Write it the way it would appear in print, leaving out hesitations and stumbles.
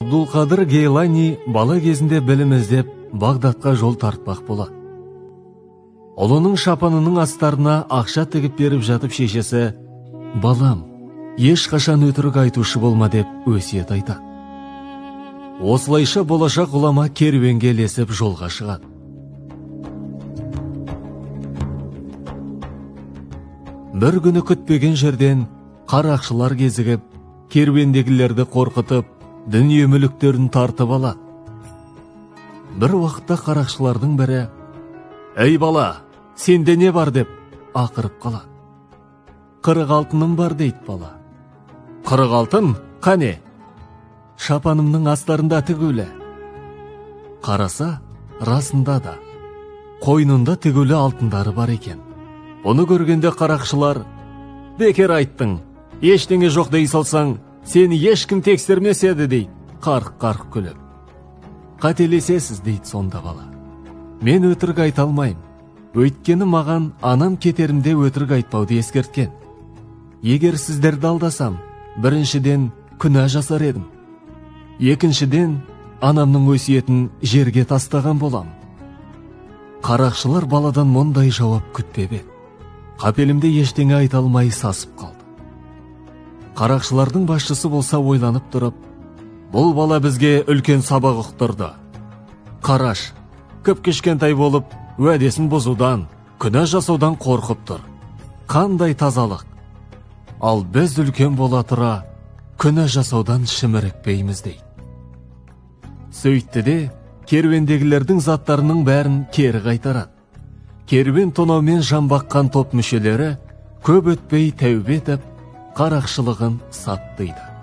Абдулқадыр Гейлани бала кезінде білім іздеп Бағдатқа жол тартпақ болады. Ұлының шапанының астарына ақша тігіп беріп жатып шешесі, «Балам, ешқашан өтірік айтушы болма» деп өсиет айтады. Осылайша болашақ ғұлама керуенге ілесіп жолға шығады. Бір күні күтпеген жерден қарақшылар кезігіп, керуендегілерді қорқытып, дүние мүліктерін тартып алады. Бір уақытта қарақшылардың бірі, «Ей бала, сенде не бар?» деп ақырып қалады. 40 алтыным бар дейді бала. 40 алтын? Қане? Шапанымның астарында тігулі. Қараса, расында да қойнында тігулі алтындары бар екен. Бұны көргенде қарақшылар, «Бекер айттың, ештеңе жоқ дей салсаң, сені ешкім тексермес еді» дейді, қарқ-қарқ күліп. Қателесесіз дейді сонда бала. Мен өтірік айта алмаймын. Өйткені маған анам кетерімде өтірік айтпауды ескерткен. Егер сіздерді алдасам, біріншіден күнә жасар едім. Екіншіден, анамның өсиетін жерге тастаған болам. Қарақшылар баладан мұндай жауап күтпеп еді. Қапелімде ештеңе айта алмай сасып қалды. Қарақшылардың басшысы болса ойланып тұрып, «Бұл бала бізге үлкен сабақ ұқтырды. Қараш, кіп-кішкентай болып, уәдесін бұзудан, күнә жасаудан қорқып тұр. Қандай тазалық! Ал біз үлкен бола тұра, күнә жасаудан шімірікпейміз» дейді. Сөйтті де, керуендегілердің заттарының бәрін кері қайтарады. Керуен тонаумен жан баққан топ мүшелері көп өтпей тәубе етіп, қарақшылығын саптайды.